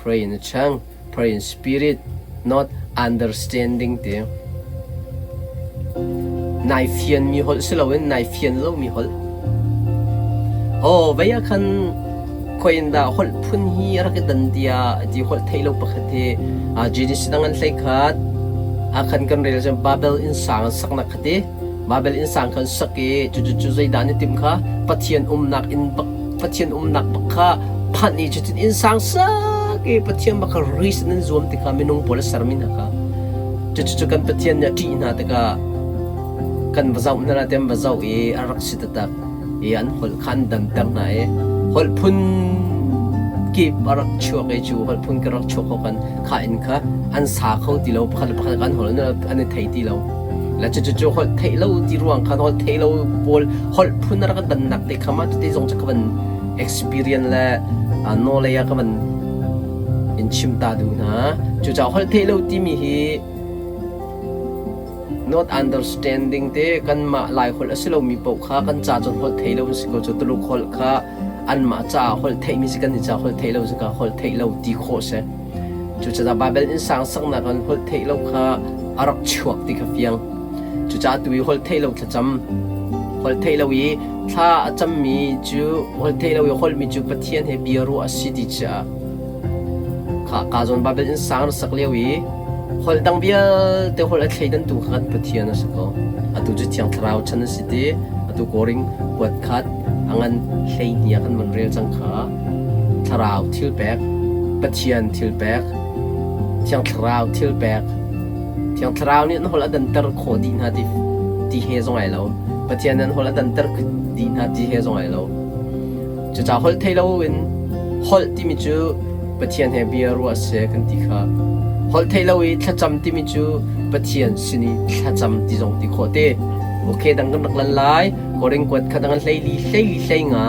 Pray in a tongue, pray in spirit, not understanding ti. Nai fian mi holh si loin nai fian lo mi holh. Oh, vei ah khan khoin dah holh phun hi a rak i dan tiah ti holh theih lo pakhat hi Genesis dang an hlei khat ah khan kan rel cun Babel inn sang an saknak kha ti Babel inn sang khan sak i cucu cu zeidah an i timh kha Pathian umnak inn bak Pathian umnak bak kha phanh i cutin inn sang sak i Pathian bak kha ris in an zuam tikha minung pawl a sermi hna kha cucu cu kan Pathian nih a ṭih hna tikah kan va zoh hna te an va zoh i a rak si taktak i an holh kha an danter hna i holh phun kip a rak chuak i cu holh phun ka rak chuak ko kan kha inn kha an sa kho ti lo pakhat le pakhat kan holh an i thei ti lo le cucu cu holh theih lo ti ruang khan holh theih lo pawl holh phun a rak dannak te kha ma cuti zong cu ka van experience le knowledge ah ka van in chim ta duh hna. Cucaah holh theih lo timi hi not understanding te kanmah Lai holh a si lomi paoh kha kan ca cun holh theih lo an si ko cu Tuluk holh kha anmah caah holh theihmi si kan i ca holh theih lo si ka holh theih lo ti khawh si. Cucaah Baibal innsang saknak in holh theih lo kha a rak chuak ti kha fiang. Cucaah tu i holh theih lo thlacam, holh theih lo i thla a cammi cu holh theih lo i holhmi cu Pathian he bia ruah a si ti caah kha ka zawn Baibal innsang na sak lio i holh dang vialte holh a thleidantu kha kan Pathian a si ko. Atu cu Thiang Thlarau chan a si ti, atu Korin kuat khat a ngan 12 ah kan van rel cang kha. Thlarau thilpek, Pathian thilpek, Thiang Thlarau thilpek. Thiang Thlarau nih an holh a danter khawh dih hna ti, ti he zong ai lo. Pathian nih an holh a danter dih hna ti he zong ai lo. Cucaah holh thei loin holh timi cu Pathian he bia ruah a si kan ti kha. Holh thei lo i thlacam timi cu Pathian sin i thlacam ti zong ti khawh te. Okay, dang kan rak lan lai. Korin kuat kha dang an hleili hleili hlei nga.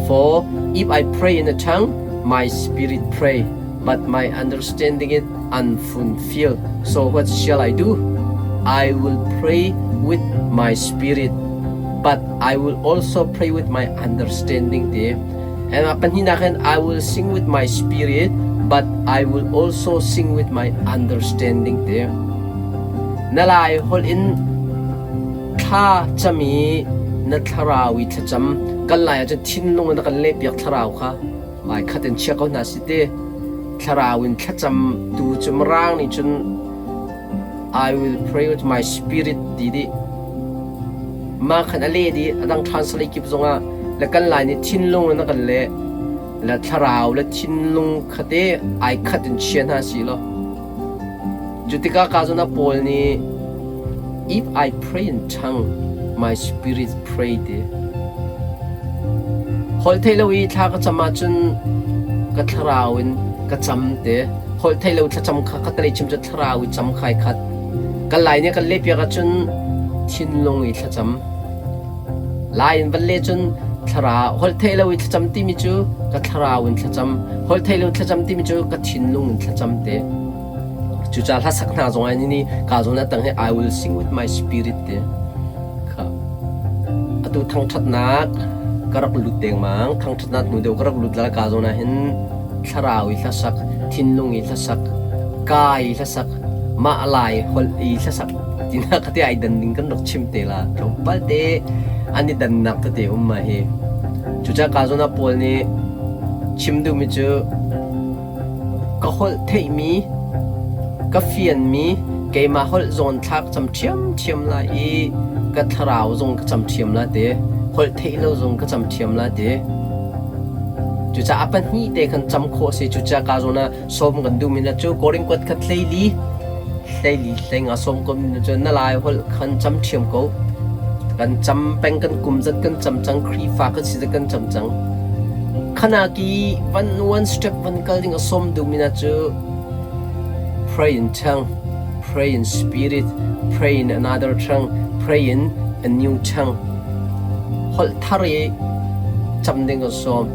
For if I pray in a tongue, my spirit pray, but my understanding is unfulfilled. So what shall I do? I will pray with my spirit, but I will also pray with my understanding te. And pahnihnak hin I will sing with my spirit, but I will also sing with my understanding te. Na lai holh in Thla cam i na thlarau i thlacam kan lai ahcun thinlung in a kan lehpiak thlarau kha ai khat in chia ko hna si ti. Thlarau in thlacam tu cu Mirang nih cun I will pray with my spirit ti dih. Mah khan a leh dih. A dang translate kip zongah le kan lai nih thinlung in a kan leh. Le thlarau le thinlung kha te ai khat in chia hna si law. Cu tikah ka zawn ah Paul nih If I pray in tongue, my spirit pray ti. Holh theih lo i thla ka cam ahcun ka thlarau in ka cam ti. Holh theih lo thlacam kha ka talei chim cu thlarau i cam khai khat. Kan lai nih kan lehpiak ahcun thinlung i thlacam. Lai in van leh cun thlarau holh theih lo i thlacam timi cu ka thlarau in thlacam. Holh theih lo thlacam timi cu ka thinlung in thlacam te. Cucaah hlasak hna zong ah ni ka zawn a tang hi I will sing with my spirit te. Kha. Atu thangṭhatnak ka rak lut dengmang. Thangṭhatnak hnu deuh ka rak lut la ka zawn ah hin thlarau i hlasak, thinlung i hlasak, ka i hlasak, mah lai holh i hlasak tina ka te ai dan ding kan rak chim te la tlawmpal te an i dannak tete um ma hi cucaah ka zawn ah Paul nih chim duhmi cu ka holh theihmi ka fianmi keimah holh zawn thlak cam ṭhiamṭhiam lai i ka thlarau zong ka cam ṭhiam la te holh theih lo zong ka cam ṭhiam la te cucaah a pahnih te khan cam khawh si cucaah ka zawn ah sawm kan duhmi na cu Korin kuat khat hleili hleili hleinga sawm ko mi cu na lai holh khan cam ṭhiam ko kan cam peng kan kum zat kan cam cang Khrihfa kan si zat kan cam cang khana ki van one step van kal ding a sawm duhmi na cu pray in tongue pray in spirit pray in another tongue pray in a new tongue holh thar i cam ding kan sawm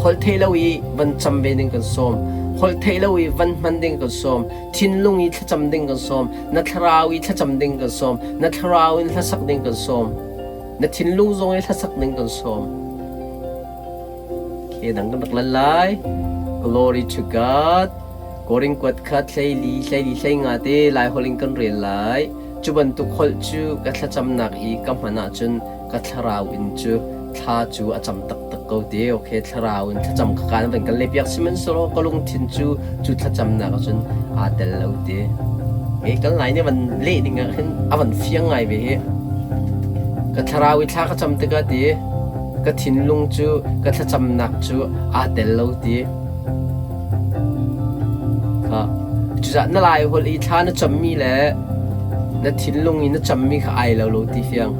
holh thei lo i van cam ve ding kan sawm holh theih lo i van hman ding kan sawm thinlung i thlacam ding kan sawm na thlarau i thlacam ding kan sawm na thlarau in hlasak ding kan sawm na thinlung zong i hlasak ding kan sawm ke dang kan rak lan lai. Glory to God. Korin kuat kha thleili thleili hlei nga te Lai holh in kan rel lai. Cu bantuk holh cu ka thlacamnak i ka hman ahcun ka thlarau in cu thla cu a cam taktak ko te. Okay, thlarau in thlacam ka kaan van kan lehpiak sihmanhsehlaw ka lungthin cu cu thlacamnak ahcun aa tel lo te. He kan lai nih van leh ding ah khin a van fiang ngai ve hi. Ka thlarau i thla ka cam tikah ti ka thinlung cu ka thlacamnak cu aa tel lo ti. Kha cucaah na lai holh i thla na cammi le na thinlung i na cammi kha ai lo lo ti fiang.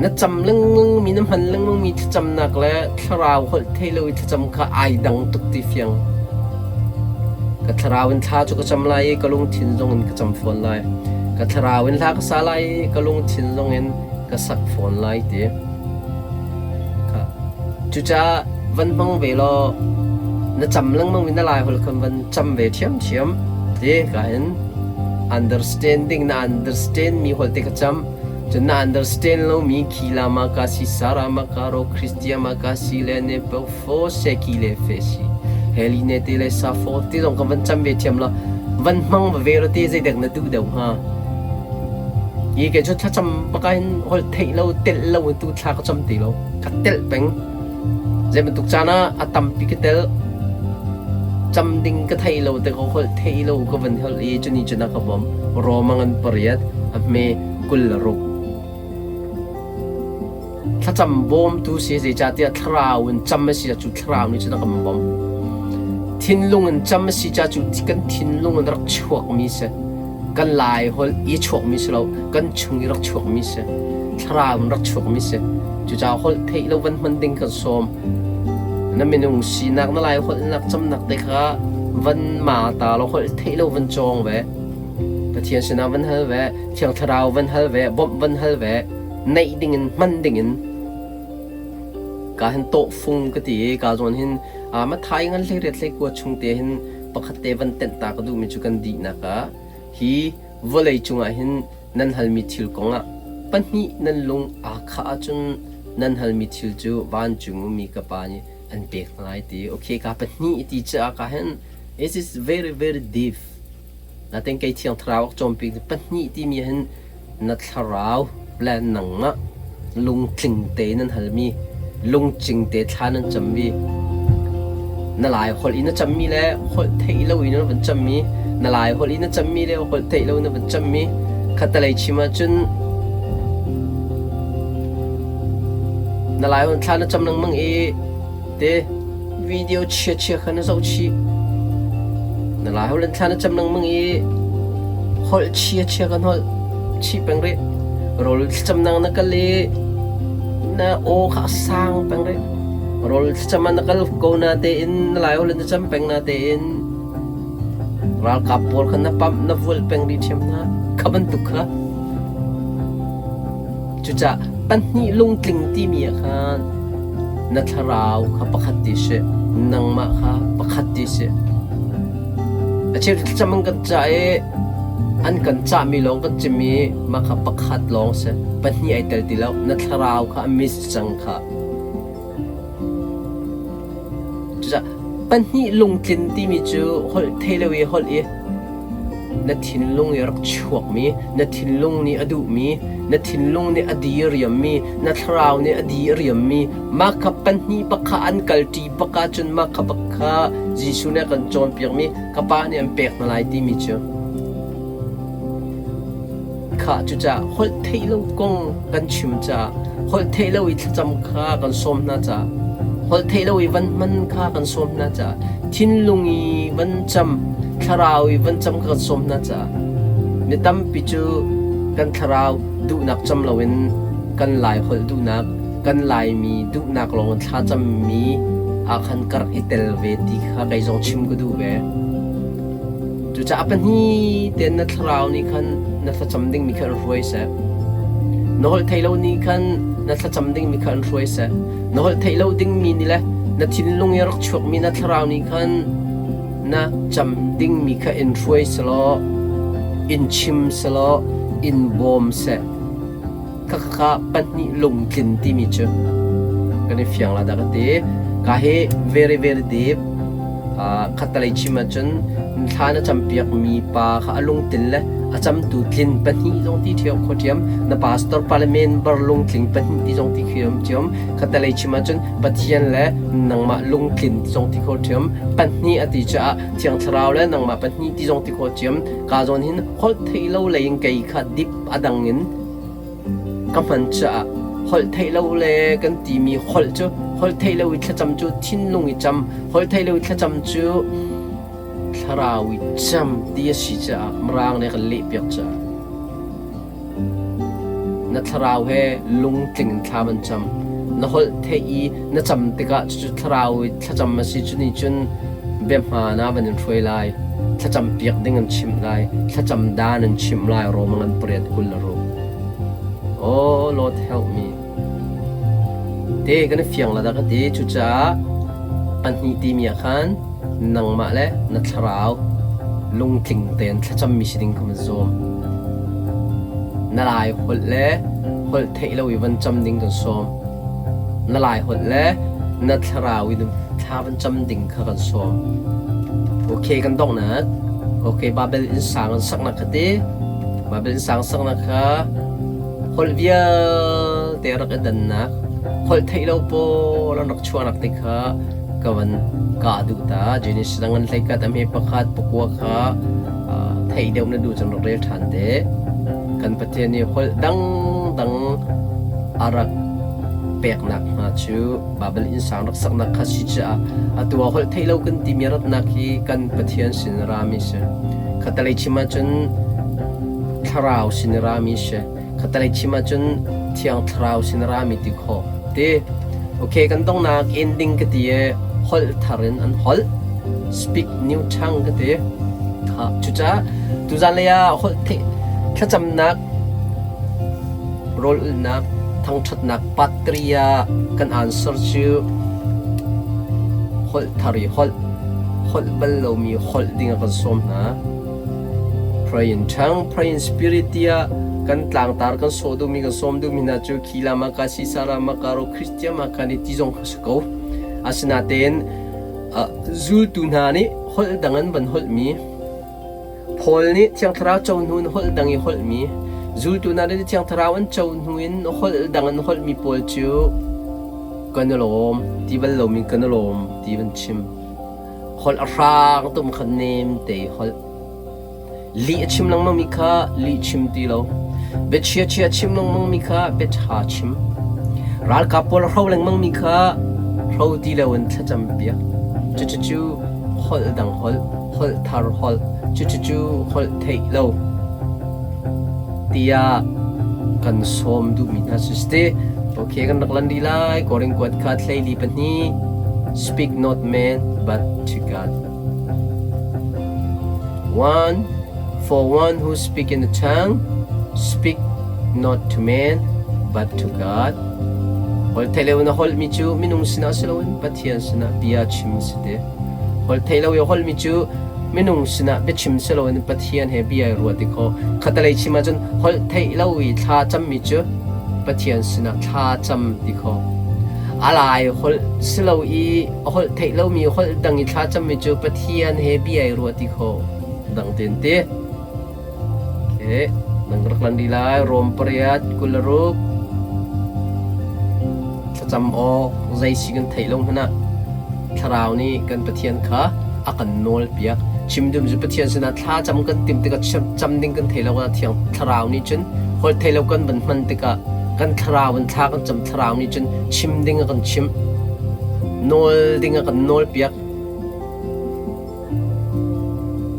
Na cam lengmang mi na hman lengmang mi thlacamnak le thlarau holh thei lo i thlacam kha ai dang tuk ti fiang. Ka thlarau in thla cu ka cam lai i ka lungthin zong in ka cam fawn lai. Ka thlarau in hla ka sa lai i ka lungthin zong in ka sak fawn lai ti. Cucaah van hmang ve law na cam lengmang i na lai holh khan van cam ve ṭhiamṭhiam. Ti ka hin understanding na understand mi holh te ka cam. Cun na understand lomi khi la ma ka si sara ma ka ro Christia ma ka si le ne po fo se ki le fe si heli ne te le sa fo ti zong kan van cam ve ṭhiam la van hmang va ve lo te zeidek na duh deuh hnga. Hi ke cu thlacam baka hin holh theih lo telh lo in tu thla ka cam ti lo. Ka telh peng. Zei bantuk caan ah a tampi ka telh. Cam ding ka thei lo te ka holh thei lo ka van holh i cuni cun a ka bawmh. Roma ngan pariat a hme 26. Thlacam bawmtu si zeicahtiah thlarau in cam a si cu thlarau nih cun a kan bawmh. Thinlung in cam a si ca cu kan thinlung in rak chuakmi si. Kan lai holh i chuakmi si lo, kan chung i rak chuakmi si. Thlarau in rak chuakmi si. Cucaah holh theih lo van hman ding kan sawm. Na minung sinak na lai holh nak camnak te kha van ma ta lo holh theih lo van cawng ve. Pathian sinah van hal ve, Thiang Thlarau van hal ve, bawmh van hal ve, neih dingin hman dingin ka hin tawhfung ka ti i ka zawn hin Matthai ngan hlei riat hlei kua chung te hin pakhat te van tenh ta ka duhmi cu kan dihnak ah hi vawlei cungah hin nan halmi thil kongah pahnih nan lung aa khah ahcun nan halmi thil cu vancung ummi ka Pa nih an pek hna lai ti. Okay, ka pahnih ti caah ka hin it is very very deep. Natin kei Thiang Thlarau a cawnpiak pahnih timi hin na thlarau le nangmah lungtling te nan halmi lungcing te thla nan cammi na lai holh in na cammi le holh theih lo in na van cammi na lai holh in na cammi le holh theih lo na van cammi khatalei chim ahcun na lai holh thla na cam lengmang i Te video chia chia kha na zoh chih. Na lai holh in thla na cam lengmang i holh chia chia kan holh chih peng rih. Rawl thlacamnak na kal i na aw kha a sang peng rih. Rawl thlacam ah na kal ko na tein na lai holh in na cam peng na tein ralkap pawl kha na pamh na vual peng rih ṭhiam hna. Kha bantuk kha. Cucaah pahnih lungtling timi ah khan na thlarau kha pakhat ti si, nangmah kha pakhat ti si. A cheu thlacam an kan cah i an kan cahmi lawng kan chim i mah kha pakhat lawng si. Pahnih ai tel ti lo. Na thlarau kha a miss cang kha. Cucaah pahnih lungtlin timi cu holh thei lo i holh i na thinlung i rak chuakmi, na thinlung nih a duhmi, na thinlung nih a diriammi, na thlarau nih a diriammi, mah kha pahnih pakha an kalṭi bak ahcun mah kha bak kha Jesuh nih a kan cawnpiakmi ka Pa nih an pek hna lai timi cu Khah cucaah holh theih lo kong kan chim caah holh theih lo i thlacam kha kan sawm hna caah holh theih lo i van hman kha kan sawm hna caah thinlung i van cam thlarau i van cam kha kan sawm hna caah mi tampi cu kan thlarau duhnak cam loin kan Lai holh duhnak kan Laimi duhnak lawng in thla cammi ah khan ka rak i tel ve ti kha kei zong chim ka duh ve. Cucaah pahnih tein na thlarau nih khan na thlacam dingmi kha an hruai seh. Na holh theih lo nih khan na thlacam dingmi kha an hruai seh. Na holh theih lo dingmi nih le na thinlung i rak chuakmi na thlarau nih khan na cam dingmi kha in hruai selaw, in chim selaw, in bawm seh. Khakha pahnih lungtlin timi cu kan i fiang la dah ka ti. Ka hi very very deep. Khattalei chim ahcun thla na campiakmi pa kha a lungtlin le a camtu tlin pahnih zong ti ṭhiam kho ṭhiam. Na pastor pa le member lungtling pahnih ti zong ti ṭhiam ṭhiam. Khattalei chim ahcun Pathian le nangmah lungtlin ti zong ti kho ṭhiam. Pahnih a ti caah Thiang Thlarau le nangmah pahnih ti zong ti kho ṭhiam. Ka zawn hin holh theih lo lei in kei kha dip a dang in Ka hman caah holh theih lo le kan timi holh cu holh theih lo i thlacam cu thinlung i cam, holh theih lo i thlacam cu thlarau i cam ti a si caah Mirang nih a kan lehpiak caah na thlarau he lungtling in thla an cam. Na holh theih i na cam tikah cucu thlarau i thlacam a si cu nih cun biahmaan ah van in hruai lai. Thlacam piak ding an chimh lai. Thlacam dan an chimh lai. Rom ngan pariat 26. Oh Lord help me. Te kan i fiang la dah ka ti. Cucaah pahnih timi ah khan nangmah le na thlarau lungtling tein thlacammi si ding kha van zuam. Na lai holh le holh theih lo i van cam ding kan sawm. Na lai holh le na thlarau i thla van cam ding kha kan sawm. Okay, kan donghnak. Okay, Babel inn sang an saknak kha ti. Babel inn sang saknak kha holh vialte rak i dannak, holh theih lo pawl an rak chuahnak te kha ka van kah duh ta. Genesis dang an hlei kat a hme pakhat pakua kha theih deuh na duh cun rak rel ṭhan te. Kan Pathian nih holh dangdang a rak peknak hna cu Babel innsang rak saknak kha si caah atu ah holh theih lo kan timi ratnak hi kan Pathian sin a rami si. Khatalei chim ahcun thlarau sin a rami si. Khatalei chim ahcun Thiang Thlarau sin a rami ti khawh. Ti. Okay, kan donghnak ending ka ti i holh thar in an holh. Speak new tongue ka ti. Ha, cucaah tuzan lei ah holh theih thlacamnak rawl ulhnak thangṭhatnak patria kan answer cu holh thar i holh holh bal lomi holh ding a kan sawm hna. Pray in tongue, pray in spirit tiah kan tlangtar kan sawh duhmi kan sawm duhmi hna cu khila maka sisara makaro Christian maka ni ti zong kha si ko. Asinain zultu hna nih holh dang an van holhmi Paul nih Thiang Thlarau co hnu in holh dang i holhmi, zultu hna nih Thiang Thlarau an co hnu in holh dang an holhmi pawl cu kan i lawm ti bal lomi kan i lawm ti van chim. Holh a hrang tum kha nem te i holh. Lih a chim lengmangmi kha lih chim ti lo. Bia chia chim lengmangmi kha bia ṭha chim. Ralkap pawl a hro lengmangmi kha hro ti loin thlacam piak. Cucu holh dang holh. Holh thar holh, cucucu holh theih lo tiah kan sawm duhmi hna cu si. Okay, kan rak lan rih lai. Korin kuat kha thleili pahnih. Speak not man, but to God. One, for one who speak in the tongue, speak not to man, but to God. Holh theih lo na holhmi cu minung sinah si loin Pathian sinah bia chim si te. Holh theih lo i holhmi cu minung sinah biachim si loin Pathian he bia i ruah ti khawh. Khatalei chim ahcun holh theih lo i thla cammi cu Pathian sinah thla cam ti khawh. A lai holh si lo i a holh theih lomi holh dang i thla cammi cu Pathian he bia i ruah ti khawh. Dang tein ti. Okay. Nang rak lan dih lai. Rom pariat 26. Thlacam awk zei si kan theih lo hmanh ah Thlarau nih kan Pathian kha a kan nawlpiak. Chim dum cu Pathian sinah thla cam kan timh tikah cam ding kan thei lo ah Thiang Thlarau nih cun holh thei lo kan van hman tikah kan thlarau in thla kan cam Thlarau nih cun chim ding a kan chimh. Nawl ding a kan nawlpiak.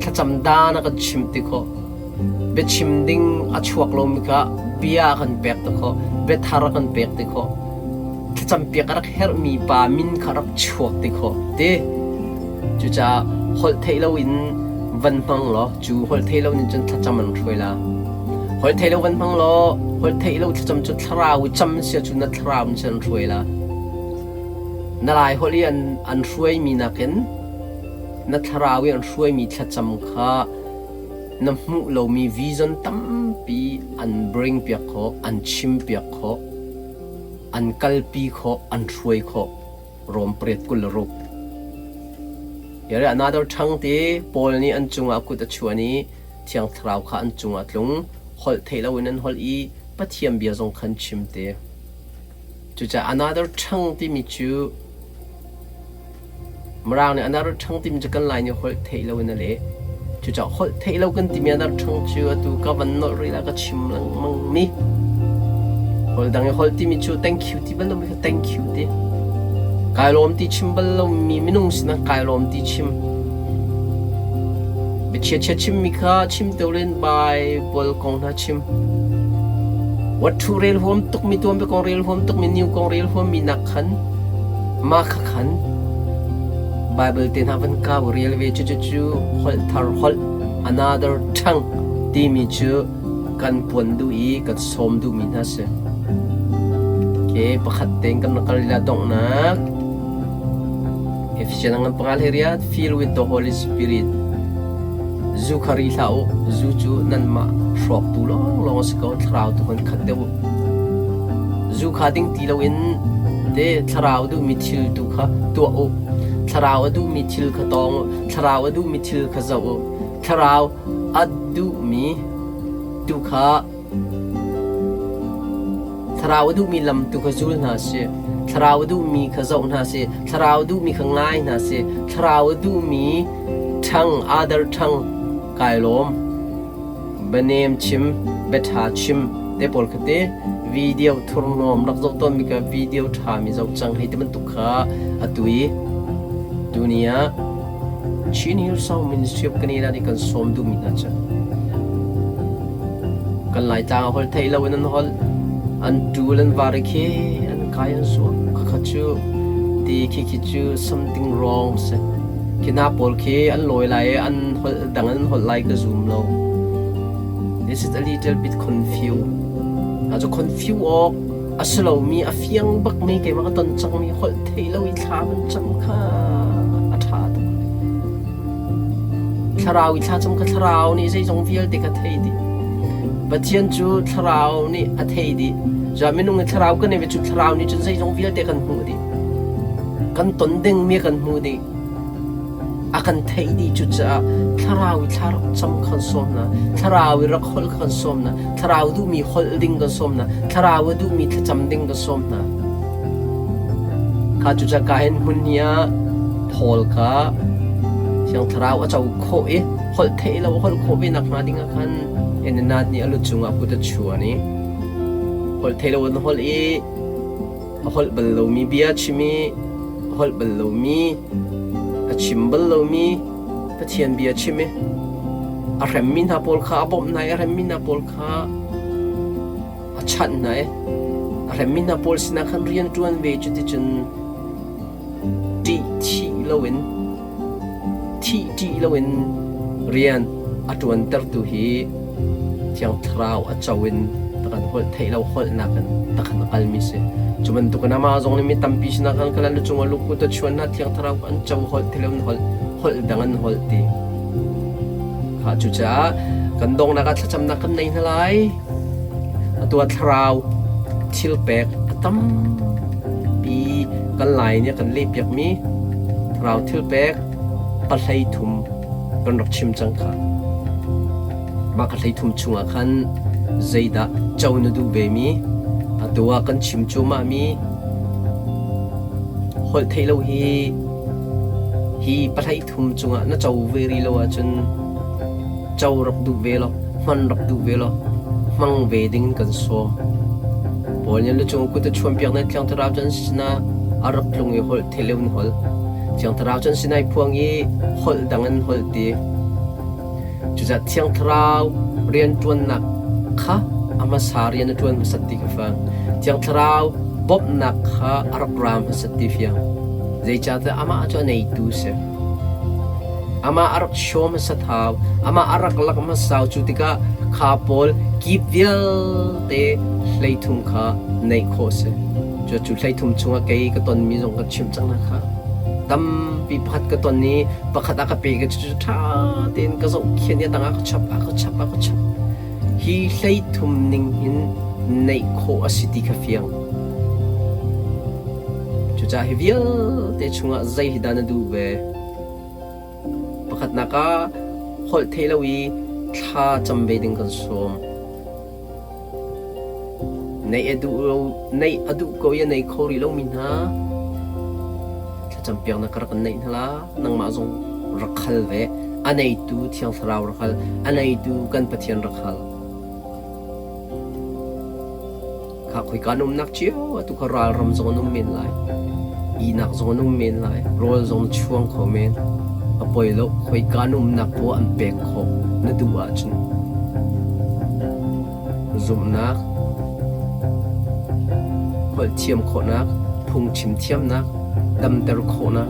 Thlacam dan a kan chimh ti khawh. Biachim ding a chuak lomi kha bia a kan pek ti khawh. Biathar a kan pek ti khawh. Thlacam piak a rak herhmi pa min kha rak chuak ti khawh. Ti. Cucaah holh theih loin van hmang law cu holh theih lo nih cun thlacam an hruai la. Holh theih lo van hmang law holh theih lo thlacam cu thlarau i cam sia cu na thlarau in cun an hruai la. Na lai holh i an hruaimi nakin Na thlarau i an hruaimi thlacam kha na hmuh lomi vision tampi an bring piak khawh, an chim piak khawh, an kalpi khawh, an hruai khawh. Rom pariat 26. Yare another tongue ti Paul nih an cungah kut a chuan i Thiang Thlarau kha an cungah tlung. Holh theih loin an holh i Pathian bia zong khan chim te. Cucaah another tongue timi cu Mirang nih another tongue timi cu kan Lai nih holh theih loin a leh. Cucaah holh theih lo kan timi another tongue cu atu ka van nolh rih la ka chim lengmang mi. Holh dang i holh timi cu thank you ti bal lomi kha thank you ti. Kai lawm ti chim bal lomi minung sinah kai lawm ti chim. Biachia chia chimmi kha chim te len Bible kong hna chim. What thu rel huam tukmi tuan bia kong rel huam tukmi new kong rel huammi nak khan mah kha khan Bible te hna van kau rel ve cu cu cu holh thar holh another tongue timi cu kan puan duh i kan sawm duhmi hna si. Okay, pakhat tein kan rak kal la donghnak. Ephesians ngan pangal he riat fill with the Holy Spirit. Zu kha ri hlah u, zu cu nanmah hrawktu lawnglawng a si ko, thlarau tu kan khat deuh u. Zu kha ding ti loin te thlarau duhmi thil tu kha tuah u. Thlarau a duhmi thil kha tawng u. Thlarau a duhmi thil kha zoh u. Thlarau a duhmi tu kha Thlarau a duhmi lam tu kha zul hna sih. Thlarau a duhmi kha zoh hna sih. Thlarau a duhmi kha ngai hna sih. Thlarau a duhmi ṭhang, other ṭhang kai lawm. Bianem chim, biaṭha chim te pawl kha te video thurhnawm rak zoh tawnmi kha video ṭhami zoh cang hei ti bantuk kha atu i tuni ah Chin Hillsong Ministry of Canada nih kan sawm duhmi hna cu kan Laitlang ah holh theih loin an holh, an ṭul an var i khi an kai an suak. Khakha cu ti khi khi cu something wrong si. Khi hna pawl khi an lawi lai i an holh dang an holh lai ka zum lo. This is a little bit confused. A cu confuse awk a si lomi a fiang bakmi keimah ka ton cangmi holh theih lo i thla van cam kha a ṭha tuk. Thlarau i thlacam kha thlarau nih zeizong vialte kha thei dih. Pathian cu thlarau nih a thei dih. Cun minung i thlarau kan i cu thlarau nih cun zeizong vialte kan hmuh dih. Kan ton dingmi kan hmuh dih. A kan theih dih cucaah thlarau i thla rak cam kha kan sawm hna. Thlarau i rak holh kha kan sawm hna. Thlarau duhmi holh ding kan sawm hna. Thlarau a duhmi thlacam ding kan sawm hna. Kha cucaah ka hin hmun hi ah Paul kha Thiang Thlarau a co khawh i holh theih lo holh khawh ve nakhnga ding ah khan Ananias nih a lu cungah kut a chuan i holh theih lo in holh i a holh bal lomi bia chim i a holh bal lomi a chim bal lomi Pathian bia chim i a hremmi hna pawl kha a bawmh hna i a hremmi hna pawl kha a chanh hna i a hremmi hna pawl sinah khan rian ṭuan ve. Cuticun ṭih thih loin thih ṭih loin rian a ṭuantertu hi Thiang Thlarau a co in takhan holh theih lo holhnak in takhan a kalmi si. Cu bantukin amah zong nih mi tampi sinah khan kal an lu cungah lukut a chuan hna Thiang Thlarau an co holh theih lo in holh holh dang an holh ti. Kha cucaah kan donghnak ah thlacamnak kan nei hna lai. Atu ah thlarau thil pek a tampi kan Lai nih a kan lehpiakmi thlarau thil pek pahlei thum kan rak chim cang kha. Mah ka hlei thum chungah khan zeidah co na duh vemi atu ah kan chim cuahmahmi holh theih lo hi hi pahlei thum cungah na co ve rih lo ahcun co rak duh ve law hman rak duh ve law hmang ve ding in kan sawm. Paul nih lucung kut a chuanpiak na Thiang Thlarau cu an sinah a rak tlung i holh theleu in holh. Thiang Thlarau cu an sinah i phuang i holh dang in holh ti. Cucaah Thiang Thlarau rianṭuannak kha a hmasa rian a ṭuan hmasat ti kha fang. Thiang Thlarau bawmhnak kha a rak ra hmasat ti fiang. Zeicahtiah amah cu a neitu si. Amah a rak show hmasat hau. Amah a rak lak hmasa cu tikah kha pawl kip vialte hleithum kha neih khawh si. Cu cu hleithum chungah kei ka tonmi zong ka chimh cang hna kha. Tampi pakhat ka ton i pakhat a ka pe ka cu ṭha tein ka zohkhenh i a dang a ka chap a ka chap a ka chap. Hi hleithum ning hin neih khawh a si ti kha fiang. Cucaah hi vialte chungah zei hi dah na duh ve? Pakhatnak ah holh theih lo i thla cam ve ding kan sawm. Neih a duh lo, neih a duh ko i a nei kho rih lomi hna thlacam piaknak ka rak in neih hna la. Nangmah zong rak hal ve. A neitu Thiang Thlarau rak hal. A neitu kan Pathian rak hal. Kha khoika na umnak cio atu kha ralram zong an um men lai. Ihnak zong an um men lai. Rawl zong na chuang kho men. A poi lo. Khoika na umnak poah an pek khawh na duh ahcun. Zumhnak, holh thiam khawhnak, phungchim thiamnak, damter khawhnak.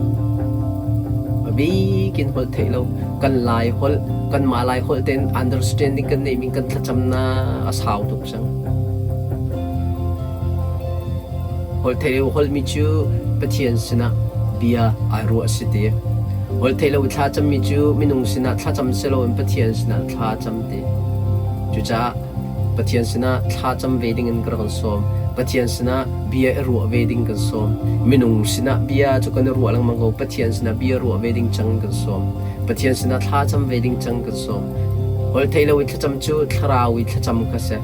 A bik in holh theih lo. Kan Lai holh, kanmah Lai holh tein understanding kan neihmi kan thlacamnak a sau tuk cang. Holh theih lo holhmi cu Pathian sinah bia ai ruah a si ti. Holh theih lo i thlacammi cu minung sinah thlacam si loin Pathian sinah thla cam ti. Cucaah Pathian sinah thlacam ve dingin ka rak in sawm. Pathian sinah bia i ruah ve ding kan sawm. Minung sinah bia cu kan i ruah lengmang ko. Pathian sinah bia ruah ve ding cang kan sawm. Pathian sinah thlacam ve ding cang kan sawm. Holh theih lo i thlacam cu thlarau i thlacam kha si.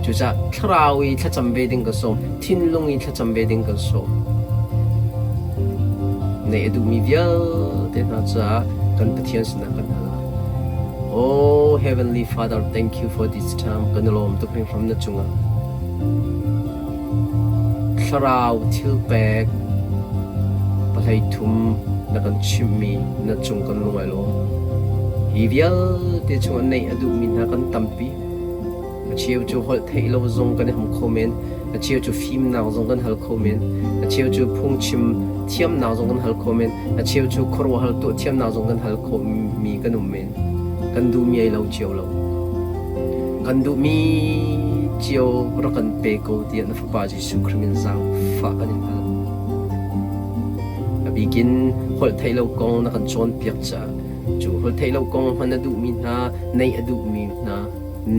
Cucaah thlarau i thlacam ve ding kan sawm, thinlung i thlacam ve ding kan sawm. Neih a duhmi vialte hna caah kan Pathian sinah kan hal lai. Oh Heavenly Father, thank you for this time. Kan i lawm tuk hringhran na cungah. Thlarau thil pek pahlei thum na kan chimhmi na cung kan lung ai lawm. Hi vialte chungah neih a duhmi hna kan tampi. A cheu cu holh theih lo zong kan i ham kho men. A cheu cu fimnak zong kan hal kho men. A cheu cu phungchim thiamnak zong kan hal kho men. A cheu cu khuaruahhar tuah thiamnak zong kan hal khawhmi kan um men. Kan duhmi ai lo cio lo. Kan duhmi cio rak kan pe ko tiah na Fapa Jesuh Khrih min zaangfah kan in hal. A bikin holh theih lo kong na kan cawnpiak caah cu holh theih lo kong hman a duhmi hna, neih a duhmi hna,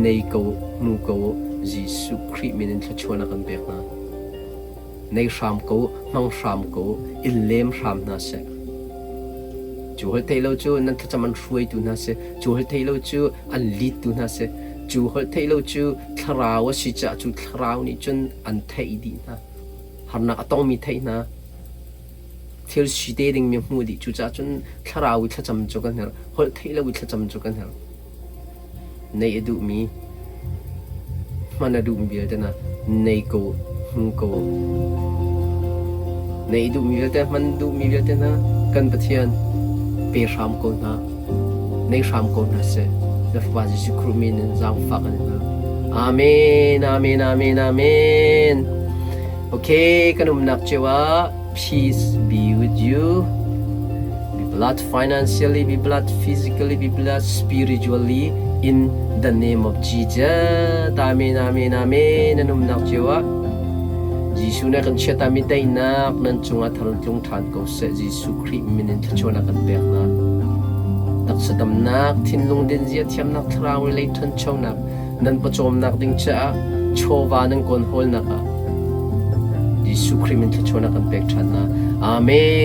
nei ko, hmu ko Jesuh Khrih min in thluachuah na kan pek hna. Nei hram ko, hmang hram ko, in lem hram hna seh. Cu holh theih lo cu nan thlacam an hruaitu hna si, cu holh theih lo cu an lead tu hna si, cu holh theih lo cu thlarau a si caah cu thlarau nih cun an theih dih hna. Harnak a tongmi theih hna. Thil si te dingmi hmuh dih. Cucaah cun thlarau i thlacam cu kan herh. Holh theih lo i thlacam cu kan herh. Neih a duhmi, hman a duhmi vialte hna nei ko, hmu ko. Neih duhmi vialte, hman duhmi vialte hna kan Pathian pe hram ko hna. Nei hram ko hna seh. Na Fapa Jesuh Khrih min in zaangfah kan hna. Amen, amen, amen, amen. Okay, kan umnak cio ah peace be with you. Be blessed financially, be blessed physically, be blessed spiritually in the name of Jesus. Amen, amen, amen. Nan umnak cio ah Jesuh nih kan chiatami daihnak nan cungah thar tlung ṭhan ko seh. Jesuh Khrih min in thluachuahnak kan pek hna. Taksa damnak, thinlung dinzia thiamnak, thlarau lei ṭhanchonak, nan pawcawmnak ding caah chawva nan kawn hawlnak ah Jesuh Khrih min thluachuahnak kan pek ṭhan hna. Amen.